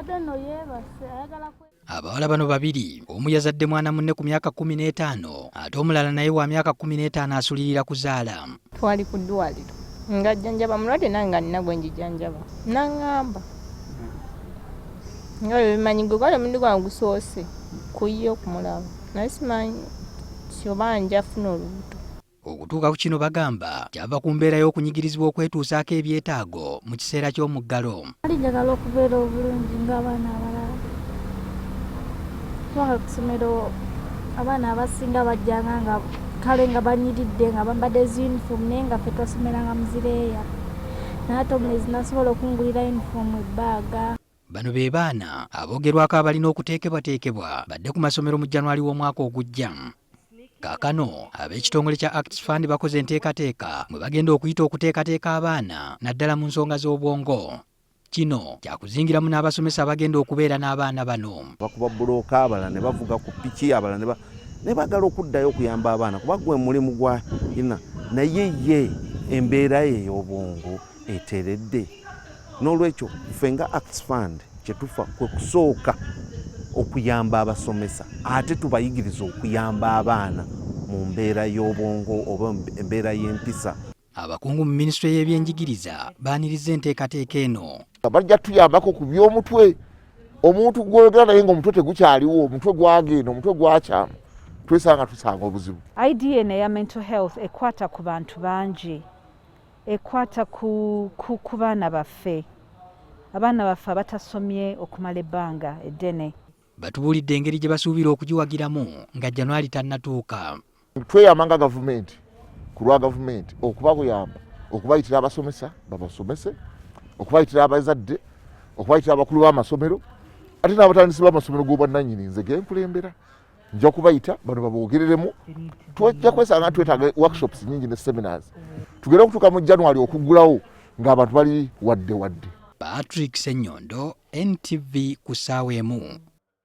Abadde nno yeebase ayagala kwe. Abawala bano babiri, omu yazadde mwana munne ku myaka 15 ate omulala naye wa myaka 15 asulirira kuzaala. Twali ku ddwaliro nga jjanjaba mulwadde, nange nga nina gwe njijanjaba, naŋŋamba nga bwe bimanyi gwe gwali omulundi gwange gusoose kuye okumulaba, naye simanyi oba njafuna olubuto. Okutuuka ku kino bagamba kyava ku mbeera y'okunyigirizibwa okwetuusaako ebyetaago mu kiseera ky'omuggalo. Nali njagala okubeera obulungi ng'abaana abalala, kubanga ku ssomero abaana abasinga bajjanga nga kale nga banyiridde nga bambadde zi uniform, naye nga ffe twasomeranga mu zireeya, naye ate omulenzi nasobola okungulira uniform, ebbaaga. Bano be baana aboogerwako abalina okuteekebwateekebwa badde ku masomero mu January w'omwaka ogujja. Kaakano ab'ekitongole kya Acts Fund bakoze enteekateeka mwe bagenda okuyita okuteekateeka abaana naddala mu nsonga z'obwongo. Kino kyakuzingiramu n'abasomesa abagenda okubeera n'abaana bano. Bakuba bbulooka, abalala ne bavuga ku piki, abalala ne baagala okuddayo okuyamba abaana kuba gwe mulimu gwa ina, naye ye embeera ye ey'obwongo eteredde. N'olwekyo ffe nga Acts Fund kyetufa kwe kusooka okuyamba abasomesa, ate tubayigiriza okuyamba abaana mu mbeera y'obwongo oba embeera y'empisa. Abakungu mu minisitule y'ebyenjigiriza baaniriza enteekateeka eno. Bajja tuyambako ku by'omutwe, omuntu gw'oyogera naye ng'omutwe tegukyaliwo, omutwe gwagenda, omutwe gwakyama, twesanga tusanga obuzibu. Idea eno eya mental health ekwata ku bantu bangi, ekwata ku baana baffe, abaana baffe abatasomye okumala ebbanga eddene. Batubuulidde engeri gye basuubira okugiwagiramu nga January tannatuuka. Tweyama nga gavumenti ku lwa gavumenti okubakuyamba, okubayitira abasomesa babasomese, okubayitira abazadde, okubayitira abakulu b'amasomero, ate n'abatandisi b'amasomero g'obwannannyini. Nze genkulembera nja kubayita bano baboogereremu. Twajja kwesanga twetaaga workshops nyingi ne seminars, tugende okutuuka mu January okuggulawo ng'abantu bali wadde wadde. Patrick Ssenyondo, NTV ku ssaawa 1.